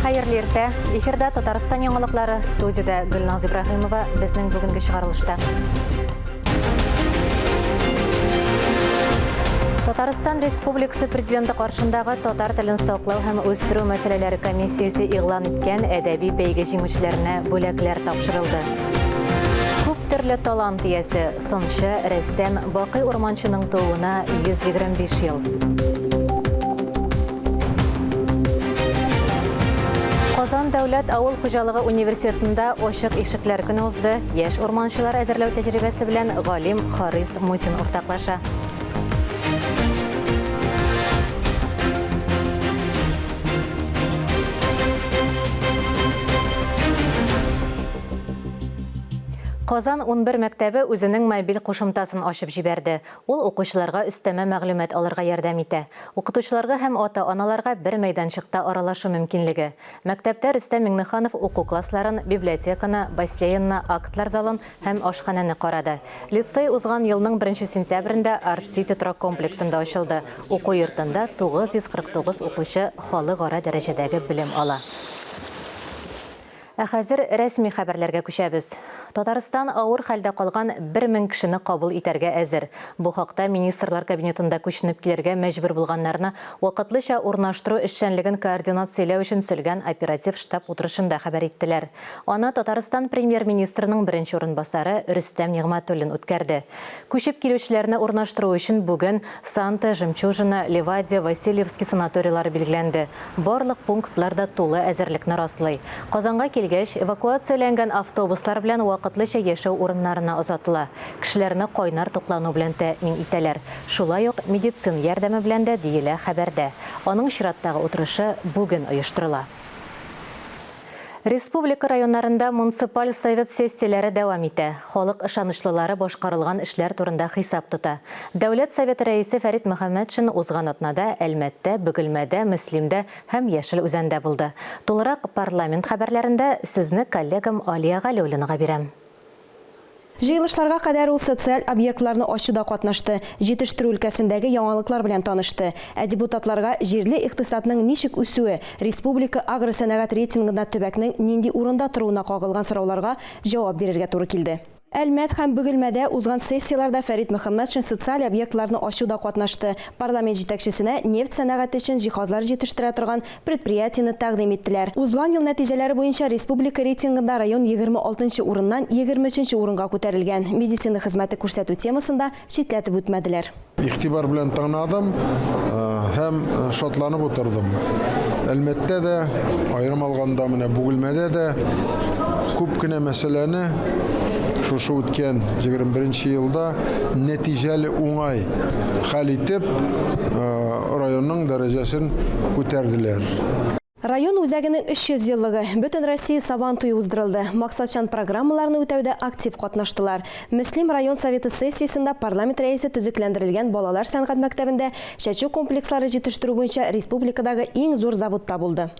Хәерле иртә. Эфирда Татарстан яңалыклары, студиядә Гөлназ Ибраһимова, безнең бүгенге чыгарылышта. Татарстан Республикасы Президенты каршындагы татар телен саклау һәм үстерү мәсьәләләре комиссиясе игълан иткән әдәби бәйге җиңүчеләренә бүләкләр тапшырылды. Күп төрле талант иясе, сынчы, рәссам Бакый Урманчының тууына 125 ел. Казан дәүләт авыл хуҗалыгы университетында ачык ишекләр көне узды. Яшь урманчылар әзерләү тәҗрибәсе белән галим Харис Мусин уртаклаша. Казан 11 мәктәбе үзенең мобиль кушымтасын ачып җибәрде. Ул укучыларга өстәмә мәгълүмат алырга ярдәм итә. Укытучыларга һәм ата-аналарга бер мәйданчыкта аралашу мөмкинлеге. Мәктәптә Рөстәм Миңнеханов уку классларын, библиотеканы, бассейнны, актлар залын һәм ашханәне карады. Лицей узган елның беренче сентябрендә Арт-Сити торак комплексында ачылды. Уку йортында 949 укучы халыкара дәрәҗәдәге белем ала. Ә хәзер рәсми хәбәрләргә күчәбез. Татарстан авыр хәлдә калган 1000 кешене кабул итәргә әзер. Бу хакта Министрлар Кабинетында күченеп килергә мәҗбүр булганнарны вакытлыча урнаштыру эшчәнлеген координацияләү өчен төзелгән оператив штаб утырышында хәбәр иттеләр. Аны Татарстан Премьер-министрының беренче урынбасары Рөстәм Нигъмәтуллин үткәрде. Күчеп килүчеләрне урнаштыру өчен бүген Санта, Жемчужина, Ливадия, Васильевский санаторийлары билгеләнде. Барлык пунктлар да тулы әзерлекне раслый. Казанга килгәч, эвакуацияләнгән автобуслар белән вакытлыча яшәү урыннарына озатыла. Кешеләрне кайнар туклану белән тәэмин итәләр. Шулай ук медицина ярдәме белән дә, диелә хәбәрдә. Аның чираттагы утырышы бүген оештырыла. Республика районнарында муниципаль совет сессияләре дәвам итә. Халык ышанычлылары башкарылган эшләр турында хисап тота. Дәүләт Советы Рәисе Фәрит Мөхәммәтшин узган атнада Әлмәттә, Бөгелмәдә, Мөслимдә һәм Яшел Үзәндә булды. Тулырак парламент хәбәрләрендә сүзне коллегам Алия Галиуллинага бирәм. Җыелышларга кадәр ул социаль объектларны ачуда катнашты, җитештерү өлкәсендәге яңалыклар белән танышты. Ә депутатларга җирле икътисадның ничек үсүе, республика агросәнәгать рейтингында төбәкнең нинди урында торуына кагылган сорауларга җавап бирергә туры килде. Әлмәт һәм Бөгелмәдә узган сессияләрдә Фәрит Мөхәммәтшин социаль объектларны ачуда катнашты. Парламент җитәкчесенә нефть сәнәгате өчен җиһазлар җитештерә торган Предприятиене тәкъдим иттеләр. Узган ел нәтиҗәләре буенча республика рейтингында район 26 нчы урыннан 23 нче урынга күтәрелгән. Медицина хезмәте күрсәтү темасын да читләтеп үтмәделәр. Игътибар белән тыңладым һәм шатланып утырдым. Әлмәттә дә, аерым алганда менә Бөгелмәдә дә күп кенә мәсьәләне шушы үткән 21 нче елда нәтиҗәле уңай хәл итеп, районның дәрәҗәсен күтәрделәр. Район үзәгенең 300 еллыгы, Бөтенроссия Сабан туе уздырылды. Максатчан программаларны үтәүдә актив катнаштылар. Мөслим район Советы сессиясендә парламент рәисе төзекләндерелгән балалар сәнгать мәктәбендә чәчү комплекслары җитештерү буенча республикадагы иң зур заводта булды.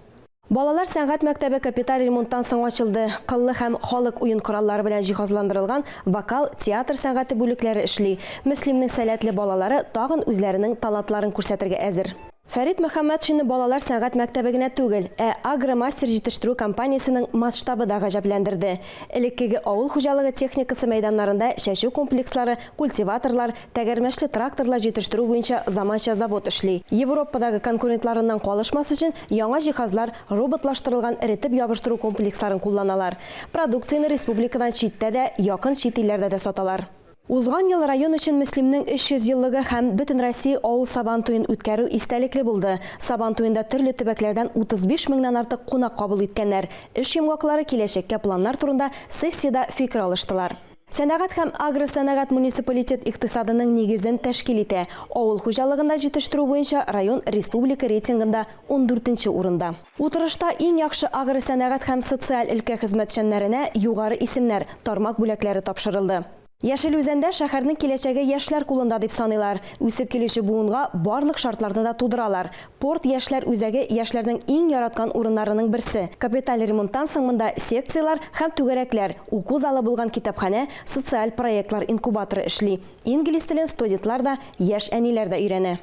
Балалар сәнгать мәктәбе капиталь ремонттан соң ачылды. Кыллы һәм халык уен кораллары белән җиһазландырылган вокал, театр сәнгате бүлекләре эшли. Мөслимнең сәләтле балалары тагын үзләренең талантларын күрсәтергә әзер. Фәрит Мөхәммәтшинны балалар сәнгать мәктәбе генә түгел, ә Агромастер җитештерү компаниясенең масштабы да гаҗәпләндерде. Элеккеге авыл хуҗалыгы техникасы мәйданнарында чәчү комплекслары, культиваторлар, Тәгәрмәчле тракторлар җитештерү буенча заманча завод эшли. Европадагы конкурентларыннан калышмас өчен яңа җиһазлар, роботлаштырылган эретеп ябыштыру комплексларын кулланалар. Продукцияне республикадан читтә дә, якын чит илләрдә дә саталар. Узган ел район өчен Мөслимнең 300 еллыгы һәм Бөтенроссия авыл Сабан туен үткәрү истәлекле булды. Сабан туенда төрле төбәкләрдән 35 меңнән артык кунак кабул иткәннәр. Эш йомгаклары, киләчәккә планнар турында сессиядә фикер алыштылар. Сәнәгать һәм агросәнәгать муниципалитет икътисадының нигезен тәшкил итә. Авыл хуҗалыгында җитештерү буенча район республика рейтингында ундүртенче урында. Утырышта иң яхшы агросәнәгать һәм социаль өлкә хезмәтчәннәренә югары исемнәр, тармак бүләкләре тапшырылды. Яшел Үзәндә шәһәрнең киләчәге яшьләр кулында дип саныйлар. Үсеп килүче буынга барлык шартларны да тудыралар. Порт яшьләр үзәге яшьләрнең иң яраткан урыннарының берсе. Капиталь ремонттан соң монда секцияләр һәм түгәрәкләр, уку залы булган китапханә, социаль проектлар инкубаторы эшли. Инглиз телен студентлар да, яшь әниләр дә өйрәнә.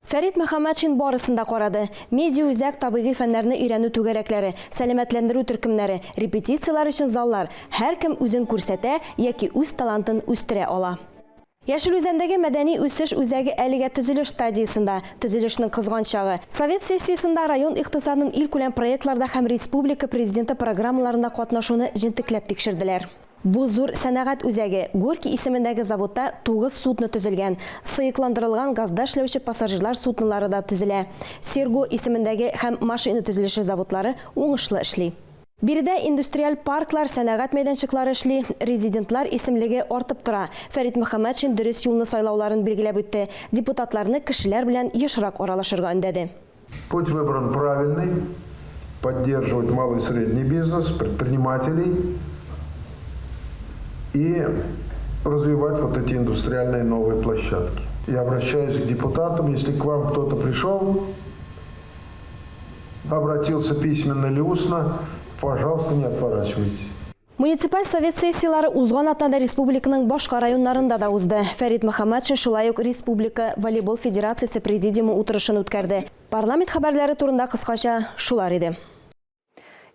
Фәрит Мөхәммәтшин барысын да карады. Медиаүзәк, табигый фәннәрне өйрәнү түгәрәкләре, сәламәтләндерү төркемнәре, репетицияләр өчен заллар, һәркем үзен күрсәтә яки үз талантын үстерә ала. Яшел Үзәндәге мәдәни үсеш үзәге әлегә төзелеш стадиясендә, төзелешнең кызган чагы. Совет сессиясендә район икътисадын илкүләм проектларда һәм республика Президенты программаларында катнашуны җентекләп тикшерделәр. Бу зур сәнәгать үзәге, Горький исемендәге заводта тугыз судно төзелгән. Сыекландырылган газда эшләүче пассажирлар суднолары да төзелә. Серго исемендәге һәм машина төзелеше заводлары уңышлы эшли. Биредә индустриаль парклар, сәнәгать мәйданчыклары эшли, резидентлар исемлеге артып тора. Фәрит Мөхәммәтшин дөрес юлны сайлауларын билгеләп үтте, депутатларны кешеләр белән ешрак аралашырга өндәде. Путь выбран правильный, поддерживать малый и средний бизнес, предпринимателей и развивать вот эти индустриальные новые площадки. Я обращаюсь к депутатам, если к вам кто-то пришел, обратился письменно или устно, пожалуйста, не отворачивайтесь. Муниципаль совет сессияләре узган атнада республиканың башка районнарында да узды. Фәрит Мөхәммәтшин шулай ук Республика волейбол федерациясе президиумы утырышын үткәрде. Парламент хәбәрләре турында кыскача шулар иде.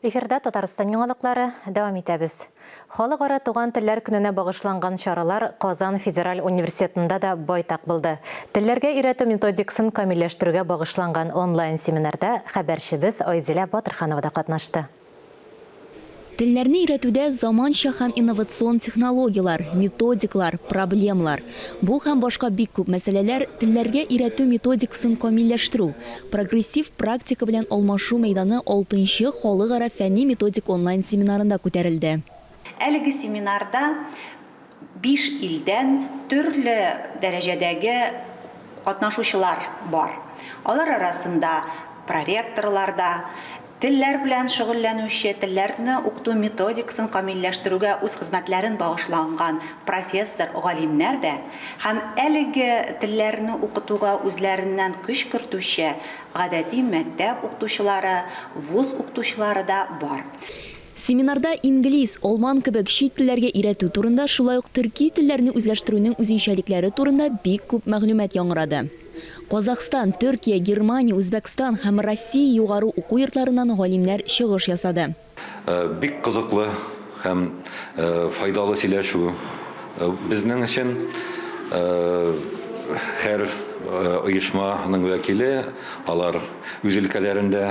Эфирда Татарстан яңалыклары, дәвам итәбез. Халыкара туган телләр көненә багышланган чаралар Казан федераль университетында да байтак булды. Телләргә өйрәтү методикасын камилләштерүгә багышланган онлайн-семинарда хәбәрчебез Айзилә Батырханова да катнашты. Телләрне өйрәтүдә заманча һәм инновацион технологияләр, методикалар, проблемалар. Бу һәм башка бик күп мәсьәләләр телләргә өйрәтү методикасын камилләштерү, прогрессив практика белән алмашу мәйданы алтынчы халыкара фәнни-методик онлайн-семинарында күтәрелде. Әлеге семинарда биш илдән төрле дәрәҗәдәге катнашучылар бар. Алар арасында проректорлар да, телләр белән шөгыльләнүче, телләрне укыту методикасын камилләштерүгә үз хезмәтләрен багышланган профессор, галимнәр дә һәм әлеге телләрне укытуга үзләреннән көч кертүче гадәти мәктәп укытучылары, вуз укытучылары да бар. Семинарда инглиз, алман кебек чит телләргә өйрәтү турында, шулай ук төрки телләрне үзләштерүнең үзенчәлекләре турында бик күп мәгълүмат яңгырады. Казахстан, Төркия, Германия, Үзбәкстан һәм Россия югары уку йортларыннан галимнәр чыгыш ясады. Бик кызыклы һәм файдалы сөйләшү безнең өчен. Һәр оешманың вәкиле, алар үз өлкәләрендә,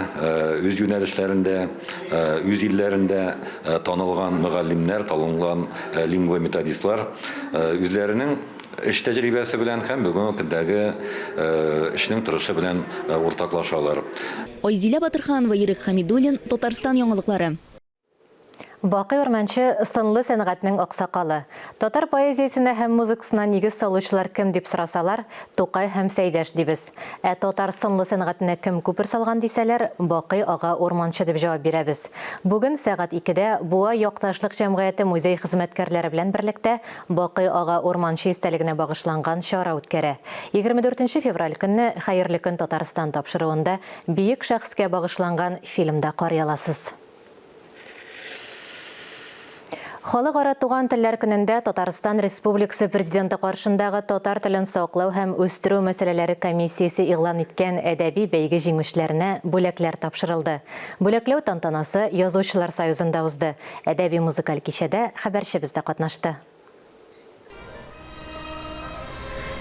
үз юнәлешләрендә, үз илләрендә танылган мөгаллимнәр, танылган лингвометодистлар үзләренең эш тәҗрибәсе белән һәм бүгенге көндәге эшнең торышы белән уртаклашалар. Айзилә Батырханова, Ирек Хәмидуллин, Татарстан яңалыклары. Бакый Урманче сынлы сәнгатьнең аксакалы. Татар поэзиясенә һәм музыкасына нигез салучылар кем дип сорасалар, Тукай һәм Сәйдәш дибез. Ә татар сынлы сәнгатенә кем күпер салган дисәләр, Бакый ага Урманче дип җавап бирәбез. Бүген сәгать икедә Буа якташлык җәмгыяте музей хезмәткәрләре белән берлектә Бакый ага Урманче истәлегенә багышланган чара үткәрә. 24 нче февраль көнне Хәерле көн, Татарстан тапшыруында бөек шәхескә багышланган фильм да карый аласыз. Халыкара туган телләр көнендә Татарстан Республикасы Президенты каршындагы татар телен саклау һәм үстерү мәсьәләләре комиссиясе игълан иткән әдәби бәйге җиңүчеләренә бүләкләр тапшырылды. Бүләкләү тантанасы Язучылар союзында узды. Әдәби-музыкаль кичәдә хәбәрчебез дә катнашты.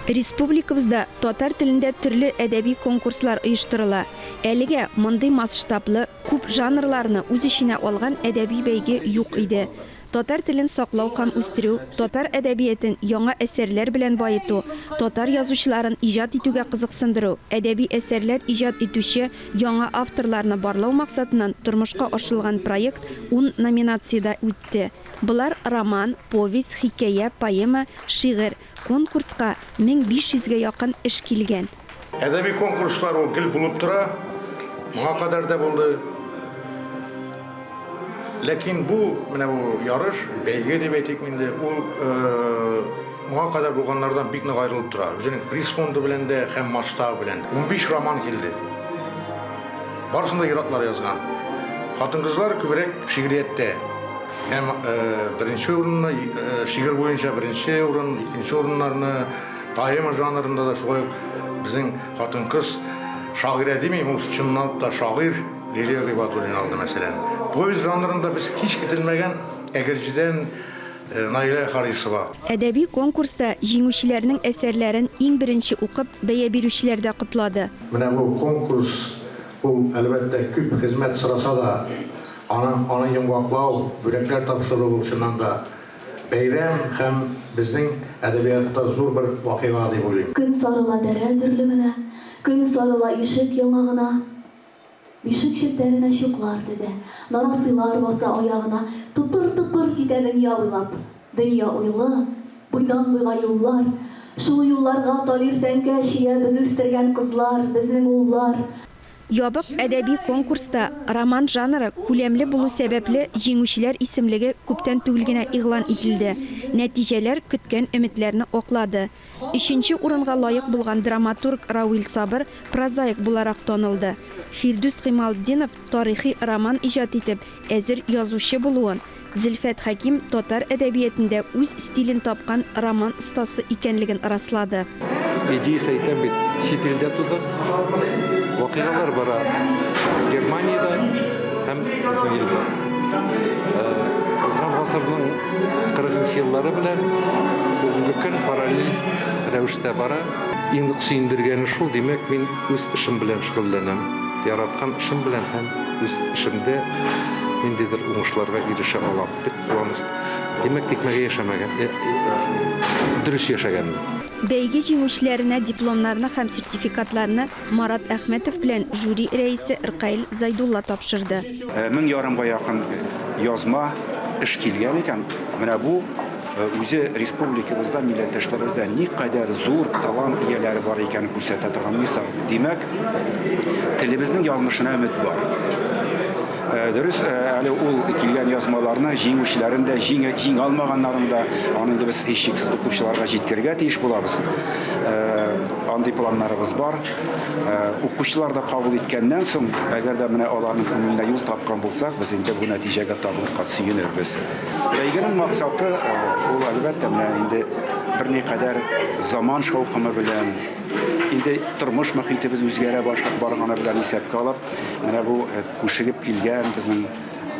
Республикабызда татар телендә төрле әдәби конкурслар оештырыла. Әлегә мондый масштаблы, күп жанрларны үз эченә алган әдәби бәйге юк иде. Татар телен саклау һәм үстерү, татар әдәбиятен яңа әсәрләр белән баету, татар язучыларын иҗат итүгә кызыксындыру, әдәби әсәрләр иҗат итүче яңа авторларны барлау максатыннан тормышка ашырылган проект ун номинациядә үтте. Болар, роман, повесть, хикәя, поэма, шигырь. Конкурска 1500 гә якын эш килгән. Әдәби конкурслар ул гел булып тора, моңа кадәр дә булды. Ләкин бу, менә бу ярыш, бәйге дип әйтик инде, ул моңа кадәр булганнардан бик нык аерылып тора. Үзенең приз фонды белән дә һәм масштабы белән. 15 роман килде. Барысын да ир-атлар язган. Хатын-кызлар күбрәк шигърияттә. Һәм беренче урынны, шигырь буенча беренче урын, икенче урыннарны, поэма жанрында да шулай ук. безнең хатын-кыз шагыйрә димим, ул чынлап та шагыйрь Лилия Гыйбадуллина алды, мәсәлән. Повесть жанрында без һич көтелмәгән Әгерҗедән Наилә Харисова. Әдәби конкурста җиңүчеләрнең әсәрләрен иң беренче укып, бәя бирүчеләр дә котлады. Менә бу конкурс, ул, әлбәттә, күп хезмәт сораса да, аның, аны йомгаклау, бүләкләр тапшыру, ул чыннан да бәйрәм һәм безнең әдәбиятта зур бер вакыйга дип уйлыйм. Көн сарыла тәрәз өрлегенә, Көн сарыла ишек яңагына. Бишек челтәренә чуклар тезә, Нарасыйлар баса аягына, Тыпыр-тыпыр китә дөнья буйлап. Дөнья уйлы, буйдан-буйга юллар, Шул юлларга талир тәңкә чөя Без үстергән кызлар, безнең уллар. Ябык әдәби конкурста роман жанры күләмле булу сәбәпле, җиңүчеләр исемлеге күптән түгел генә игълан ителде. Нәтиҗәләр көткән өметләрне аклады. Өченче урынга лаек булган драматург Равил Сабыр прозаик буларак танылды. Фирдүс Гыймалтдинов тарихи роман иҗат итеп, әзер язучы булуын, Зөлфәт Хәким татар әдәбиятендә үз стилен тапкан роман остасы икәнлеген раслады. Идеясе әйтәм бит, чит илдә туды. Вакыйгалар бара Германиядә һәм безнең илдә. Узган гасырның 40 нчы еллары белән бүгенге көн параллель рәвештә бара. Иң нык сөендергәне шул, димәк, мин үз эшем белән шөгыльләнәм. Яраткан эшем белән һәм үз эшемдә ниндидер уңышларга ирешә алам. Бик куаныч. Димәк, тикмәгә яшәмәгән, дөрес яшәгәнмен. Бәйге җиңүчеләренә дипломнарны һәм сертификатларны Марат Әхмәтов белән жюри рәисе Ркаил Зайдулла тапшырды. Мең ярымга якын язма эш килгән икән. Менә бу үзе республикабызда, милләттәшләребездә никадәр зур талант ияләре бар икәнен күрсәтә торган мисал. Димәк, телебезнең язмышына өмет бар. Дөрес, әле ул килгән язмаларны җиңүчеләрен дә, җиңә алмаганнарын да, аны инде без һичшиксез укучыларга җиткерергә тиеш булабыз. Андый планнарыбыз бар. Укучылар да кабул иткәннән соң, әгәр дә менә аларның күңеленә юл тапкан булсак, без инде бу нәтиҗәгә тагын бер кат сөенербез. Бәйгенең максаты ул, әлбәттә, менә инде берникадәр заман шаукымы белән, инде тормыш мохитебез үзгәрә башлап барганы белән исәпкә алып, менә бу күшегеп килгән безнең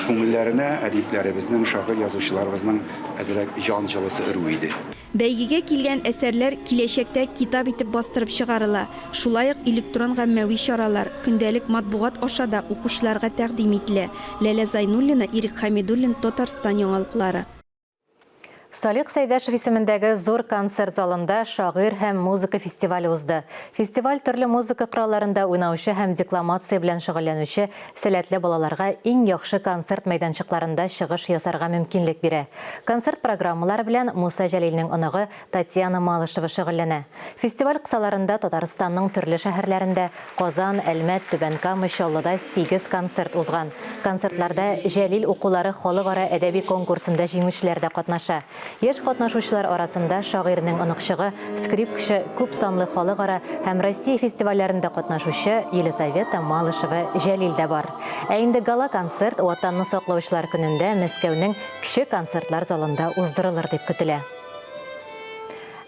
күңелләренә әдипләребезнең, шагыйрь-язучыларыбызның әзрәк җан җылысы өрү иде. Бәйгегә килгән әсәрләр киләчәктә китап итеп бастырып чыгарыла, шулай ук электрон гаммәви чаралар, көндәлек матбугат аша да укучыларга тәкъдим ителә. Ләлә Зайнуллина, Ирек Хәмидуллин, Татарстан яңалыклары. Салих Сәйдәшев исемендәге зур концерт залында шагыйрь һәм музыка фестивале узды. Фестиваль төрле музыка коралларында уйнаучы һәм декламация белән шөгыльләнүче сәләтле балаларга иң яхшы концерт мәйданчыкларында чыгыш ясарга мөмкинлек бирә. Концерт программалары белән Муса Җәлилнең оныгы Татьяна Малышева шөгыльләнә. Фестиваль кысаларында Татарстанның төрле шәһәрләрендә, Казан, Әлмәт, Түбән Кама, Чаллыда сигез концерт узган. Концертларда Җәлил укулары халыкара әдәби конкурсында җиңүчеләр дә катнаша. Яшь катнашучылар арасында шагыйрьнең оныкчыгы, скрипкачы, күп санлы халыкара һәм Россия фестивальләрендә катнашучы Елизавета Малышева-Җәлил дә бар. Ә инде гала-концерт Ватанны саклаучылар көнендә Мәскәүнең Кече концертлар залында уздырылыр дип көтелә.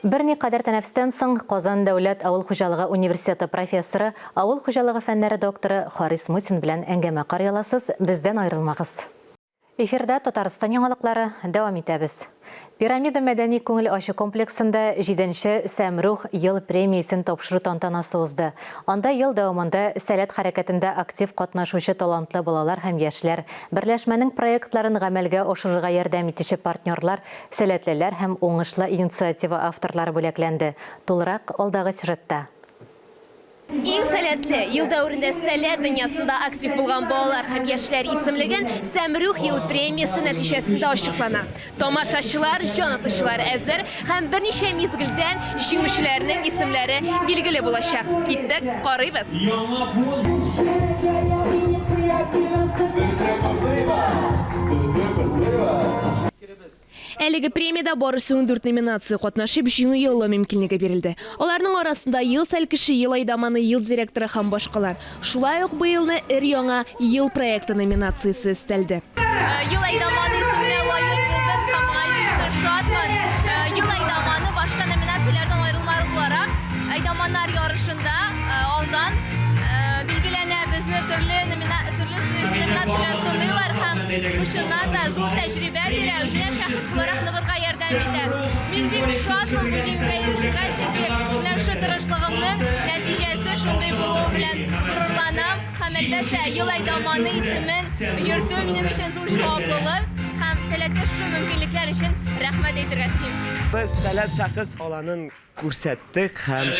Берникадәр тәнәфестән соң Казан дәүләт авыл хуҗалыгы университеты профессоры, авыл хуҗалыгы фәннәре докторы Харис Мусин белән әңгәмә карый аласыз, бездән аерылмагыз. Эфирда Татарстан яңалыклары, дәвам итәбез. Пирамида мәдәни күңел ачу комплексында җиденче Сәмрух ел премиясен тапшыру тантанасы узды. Анда ел дәвамында Сәләт хәрәкәтендә актив катнашучы талантлы балалар һәм яшьләр, берләшмәнең проектларын гамәлгә ашырырга ярдәм итүче партнерлар, сәләтлеләр һәм уңышлы инициатива авторлары бүләкләнде. Тулырак алдагы сюжетта. Иң сәләтле, ел дәверендә сәләт дөньясында актив булган балалар һәм яшьләр исемлеген Сәмрүх ел премиясе нәтиҗәсендә ачыклана. Тамашачылар, җан атучылар әзер һәм берничә мизгелдән җиңүчеләрнең исемләре билгеле булачак. Киттек, карыйбыз! Әлеге премиядә барысы 14 номинация катнашып, җиңү яулау мөмкинлеге бирелде. Аларның арасында Ел сәлкеше, Ел әйдаманы, Ел директоры һәм башкалар. Шулай ук быелны Өр-яңа ел проекты номинациясе өстәлде. Ел әйдаманы исеменә лаек булдым һәм моңа чиксез шатмын. Ел әйдаманы башка номинацияләрдән аерылмалы буларак, әйдаманнар ярышында. номинацияләрен сыныйлар һәм бу чыннан да зур тәҗрибә бирә, үзеңә шәхес буларак ныгырга ярдәм итә. Мин бик шатмын бу җиңүгә ирешүгә, чөнки менә шушы тырышлыгымның нәтиҗәсе шундый булуы белән горурланам һәм, әлбәттә, Ел әйдаманы исемен йөртү минем өчен зур җаваплылык һәм Сәләткә шушы мөмкинлекләр өчен рәхмәт әйтергә телим. Без Сәләт шәхес аланын Күрсәттек һәм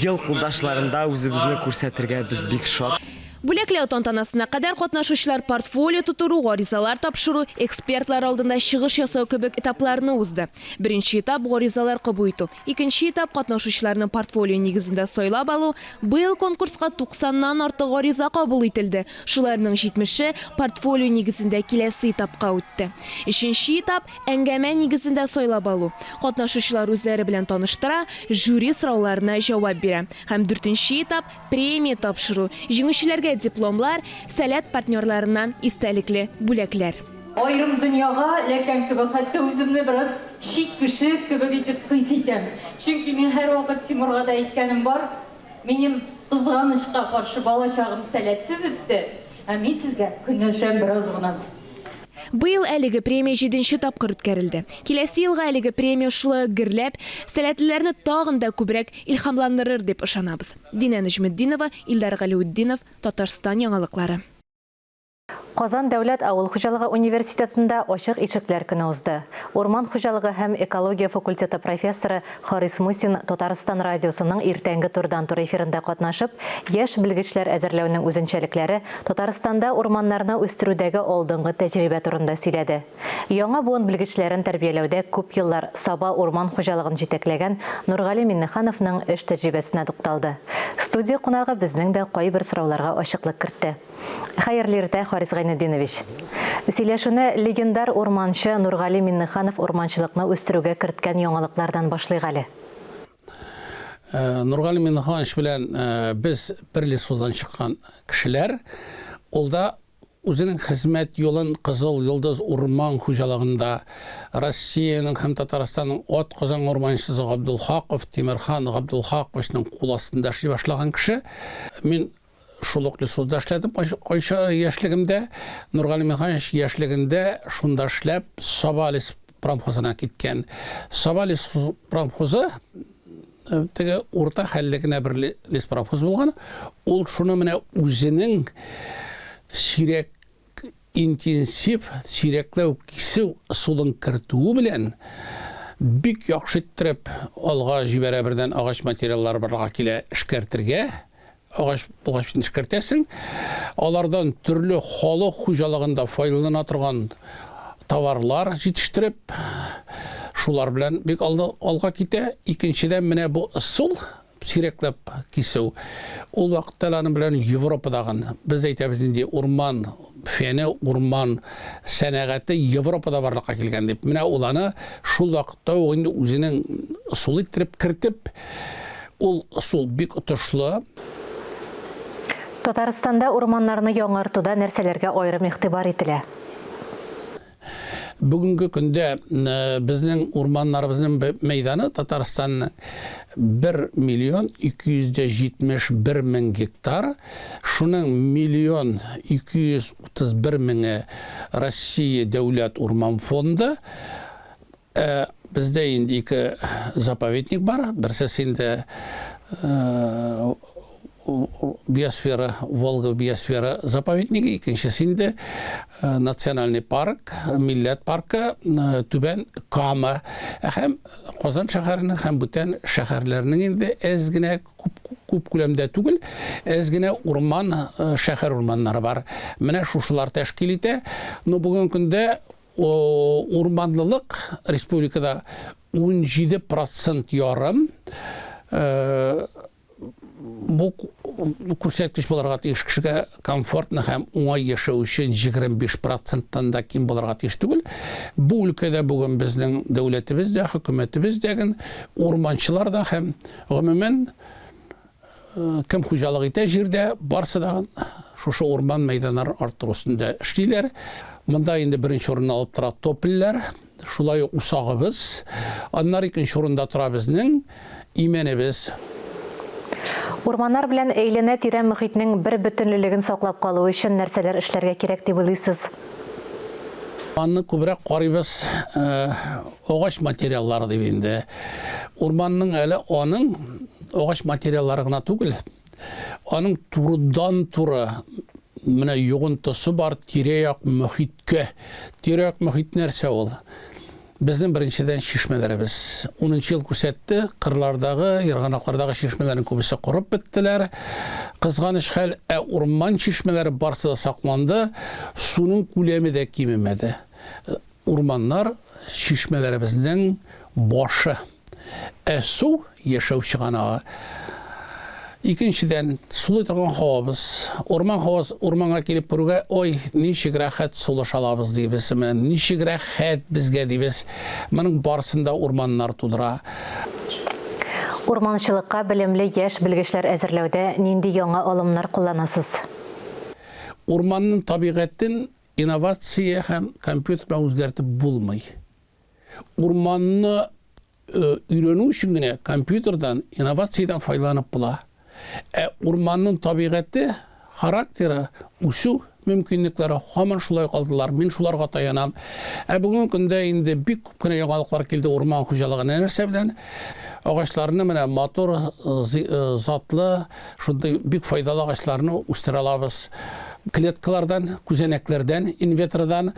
ел кулдашларында үзебезне күрсәтергә без бик шат. Бүләкләү тантанасына кадәр катнашучылар портфолио тутыру, гаризалар тапшыру, экспертлар алдында чыгыш ясау кебек этапларны узды. Беренче этап, гаризалар кабул итү. Икенче этап, катнашучыларны портфолио нигезендә сайлап алу. Быел конкурска туксаннан артык гариза кабул ителде. Шуларның җитмеше портфолио нигезендә киләсе этапка үтте. Өченче этап, Әңгәмә нигезендә сайлап алу. Катнашучылар үзләре белән таныштыра, жюри сорауларына җавап бирә. Һәм дүртенче этап, премия тапшыру. Җиңүчеләргә дипломлар, Сәләт партнерларыннан истәлекле бүләкләр. Аерым дөньяга эләккән кебек, хәтта үземне бераз чит кеше кебек итеп хис итәм. Чөнки мин һәрвакыт Тимурга да әйткәнем бар, Минем, кызганычка каршы, балачагым сәләтсез үтте, ә мин сезгә көнләшәм бераз гына. Быел әлеге премия җиденче тапкыр үткәрелде. Киләсе елга әлеге премия шулай ук гөрләп, сәләтлеләрне тагын да күбрәк илһамландырыр дип ышанабыз. Динә Нөҗметдинова, Илдар Галиутдинов, Татарстан яңалыклары. Казан дәүләт авыл хуҗалыгы университетында ачык ишекләр көне узды. Урман хуҗалыгы һәм экология факультеты профессоры Харис Мусин Татарстан радиосының иртәнге турыдан-туры эфирында катнашып, яшь белгечләр әзерләүнең үзенчәлекләре, Татарстанда урманнарны үстерүдәге алдынгы тәҗрибә турында сөйләде. Яңа буын белгечләрен тәрбияләүдә күп еллар Саба урман хуҗалыгын җитәкләгән Нургали Миннехановның эш тәҗрибәсенә тукталды. Студия кунагы безнең дә кайбер сорауларга ачыклык кертте. Хәерле иртә, Харис Гайнетдинович. Сөйләшүне легендар урманчы Нургали Миннеханов урманчылыкны үстерүгә керткән яңалыклардан башлыйк әле. Э, Нургали Миннеханович белән э, без бер лесудан чыккан кешеләр. Ул да үзенең хезмәт юлын Кызыл Йолдыз урман хуҗалыгында Россиянең һәм Татарстанның ат казанган урманчысы Габдулхаков Тимерхан Габдулхаковичның кул астында эшли башлаган кеше. Мин Шул ук лесхозда эшләдем кайча яшьлегемдә. Нургали Михайлович яшьлегендә шунда эшләп Саба леспромхозына киткән. Саба леспромхозы э, теге урта хәлле генә бер леспромхоз булган. Ул шуны менә үзенең сирәк Интенсив сирәкләү кисү ысулын кертүе белән бик яхшы иттереп алга җибәрә, бердән агач материаллары барлыкка килә, эшкәртергә, агач булгач бит эшкәртәсең, алардан төрле халык хуҗалыгында файдалана торган товарлар җитештереп, шулар белән бик алга китә. Икенчедән, менә бу ысул Сирәкләп кисү. Ул вакытта әле аның белән Европадагы, без әйтәбез инде, урман фәне, урман сәнәгате Европада барлыкка килгән дип. Менә ул аны шул вакытта ук инде үзенең ысулы иттереп кертеп, ул ысул бик отышлы. Татарстанда урманнарны яңартуда нәрсәләргә аерым игътибар ителә? Бүгенге көндә безнең урманнарыбызның мәйданы Татарстанның 1 миллион 271 мең гектар, шуның миллион 231 меңе Россия дәүләт урман фонды. Ә бездә инде ике заповедник бар. Берсе инде биосфера, Волга биосфера заповеднигы, икенчесе инде национальный парк, милләт паркы Түбән Кама. Һәм Казан шәһәренең һәм бүтән шәһәрләрнең инде әз генә күп, күп күләмдә түгел, әз генә урман, шәһәр урманнары бар. Менә шушылар тәшкил итә. Но бүгенге көндә Урманлылык республикада 17 процент ярым. Бу күрсәткеч булырга тиеш кешегә комфортно һәм уңай яшәү өчен 25 проценттан да ким булырга тиеш түгел. Бу өлкәдә бүген безнең дәүләтебез дә, хөкүмәтебез дә, урманчылар да һәм гомумән Кем хуҗалык итә җирдә, барсы да шушы урман мәйданнарын арттыру өстендә эшлиләр. Монда инде беренче урынны алып тора топольләр, шулай ук усагыбыз. Аннары икенче урында тора безнең имәнебез. Урманнар белән әйләнә-тирә мохитнең бер бөтенлелеген саклап калу өчен нәрсәләр эшләргә кирәк дип уйлыйсыз? Урманны күбрәк карыйбыз агач материаллары дип инде. Урманның әле аның агач материаллары гына түгел, аның турыдан-туры менә йогынтысы бар тирә-як мохиткә. Тирә-як мохит нәрсә ул? Безнең беренчедән чишмәләребез. Унынчы ел күрсәтте, кырлардагы, ерганаклардагы чишмәләрнең күбесе корып беттеләр. Кызганыч хәл, ә урман чишмәләре барсы да сакланды, суның күләме дә кимемәде. Урманнар, чишмәләребезнең башы. Ә су, яшәү чыганагы. Икенчедән, сулый торган һавабыз. Урман һавасы, урманга килеп керүгә, ой, ничек рәхәт сулыш алабыз дибез. Менә ничек рәхәт безгә дибез. Моның барысын да урманнар тудыра. Урманчылыкка белемле яшь белгечләр әзерләүдә нинди яңа алымнар кулланасыз? Урманның табигатен инновация һәм компьютер белән үзгәртеп булмый. Урманны өйрәнү өчен генә компьютердан, инновациядән файдаланып була. Ә урманның табигате, характеры, үсү мөмкинлекләре һаман шулай калдылар. Мин шуларга таянам. Ә бүгенге көндә инде бик күп кенә яңалыклар килде урман хуҗалыгына нәрсә белән. Агачларны менә матур, затлы, Шундый бик файдалы агачларны үстерә алабыз. Клеткалардан, күзәнәкләрдән, инветродан.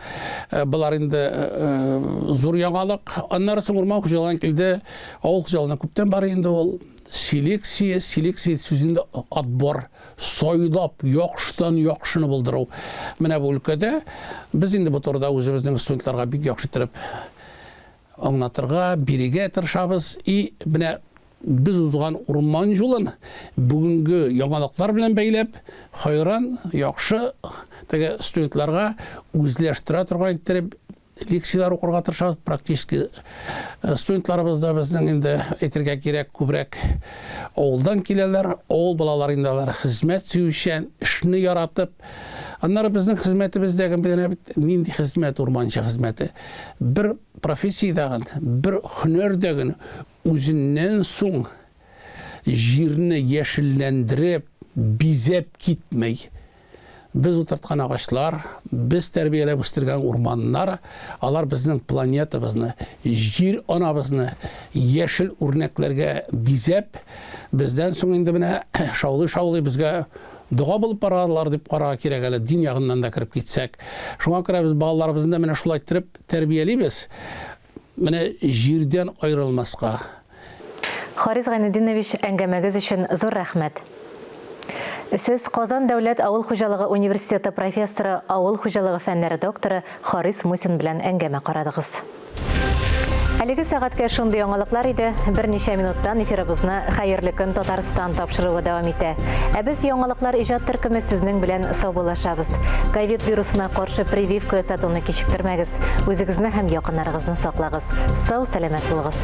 Э, болар инде э, зур яңалык. Аннары соң урман хуҗалыгына килде. Авыл хуҗалыгына күптән бар инде ул. Селекция, селекция сүзендә отбор, сайлап, яхшыдан яхшыны булдыру. Менә бу өлкәдә без инде бу турыда үзебезнең студентларга бик яхшы итеп аңлатырга, бирергә тырышабыз. И менә Без узган урман юлын бүгенге яңалыклар белән бәйләп, хайран, яхшы теге студентларга үзләштерә торган иттереп лекцияләр укырга тырышабыз. Практически э, студентларыбыз да безнең инде әйтергә кирәк, күбрәк авылдан киләләр. Авыл балалары инде алар хезмәт сөючән, эшне яратып. Аннары безнең хезмәтебездәге менә бит нинди хезмәт, урманчы хезмәте. Бер профессиядәген, бер һөнәрдәген Үзеннән соң җирне яшелләндереп, бизәп китмәй. Без утырткан агачлар, без тәрбияләп үстергән урманнар, алар безнең планетабызны, җир анабызны яшел үрнәкләргә бизәп, бездән соң инде менә шаулый-шаулый безгә дога булып баралар дип карарга кирәк әле, дин ягыннан да кереп китсәк. Шуңа күрә без балаларыбызны да менә шулай иттереп тәрбиялибез. Менә җирдән аерылмаска. Харис Гайнетдинович, әңгәмәгез өчен зур рәхмәт. Сез Казан дәүләт авыл хуҗалыгы университеты профессоры, авыл хуҗалыгы фәннәре докторы Харис Мусин белән әңгәмә карадыгыз. Әлеге сәгатькә шундый яңалыклар иде. Берничә минуттан эфирыбызны Хәерле көн, Татарстан тапшыруы дәвам итә. Ә без яңалыклар иҗат төркеме сезнең белән саубуллашабыз. Ковид вирусына каршы прививка ясатуны кичектермәгез. Үзегезне һәм якыннарыгызны саклагыз. Сау-сәламәт булыгыз.